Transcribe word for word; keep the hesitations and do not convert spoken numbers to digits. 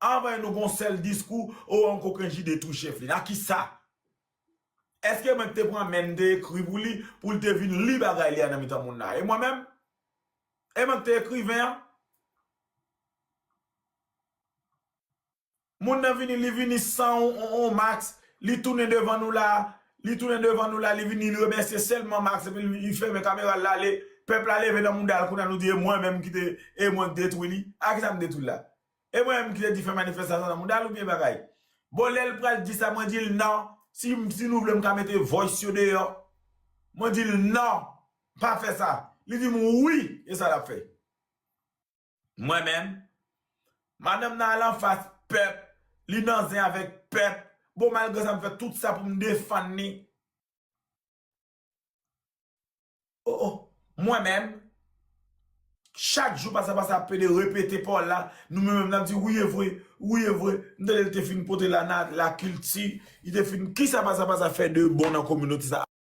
Anvan nou gon sèl diskou, o, yon kokenn J D tou chèf li. Nan kisa? Èske mwen ki te pran men m te ekri pou li, pou l te vin li bagay li a nan mitan moun la? E mwen menm? E mwen ki te ekriven an? Moun nan vini, li vini san on, on, on mask, li tounen devan nou la, li tounen devan nou la, li vini, li remèsye sèlman mask, epi li, li fèmen kamera l, l ale, pèp la leve nan mouda l, kounye a nou di, e mwen menm ki te, e mwen ki detwi li. A kisa m detwi l la? E mwen menm ki te di fè manifestasyon nan mouda l oubyen bagay? Bon, lè l pral di sa, mwen di l non. Si, si nou vle, m ka mete voice yo deyò. Mwen di l non, pa fè sa. Li di m wi, e sa l ap fè. Mwen menm, madanm nan al anfas pèp, li nan zen avèk pèp. Bon, malgre sa, m fè tout sa pou m defann li. O, o, mwen menm, chak jou pasa pasa ap pede repete pawòl la, nou menm menm n ap di wi e vre, wi e vre. M tande l te fin pote la, la kilti, li te fin, kisa pasa pasa fè de bon nan kominote sa?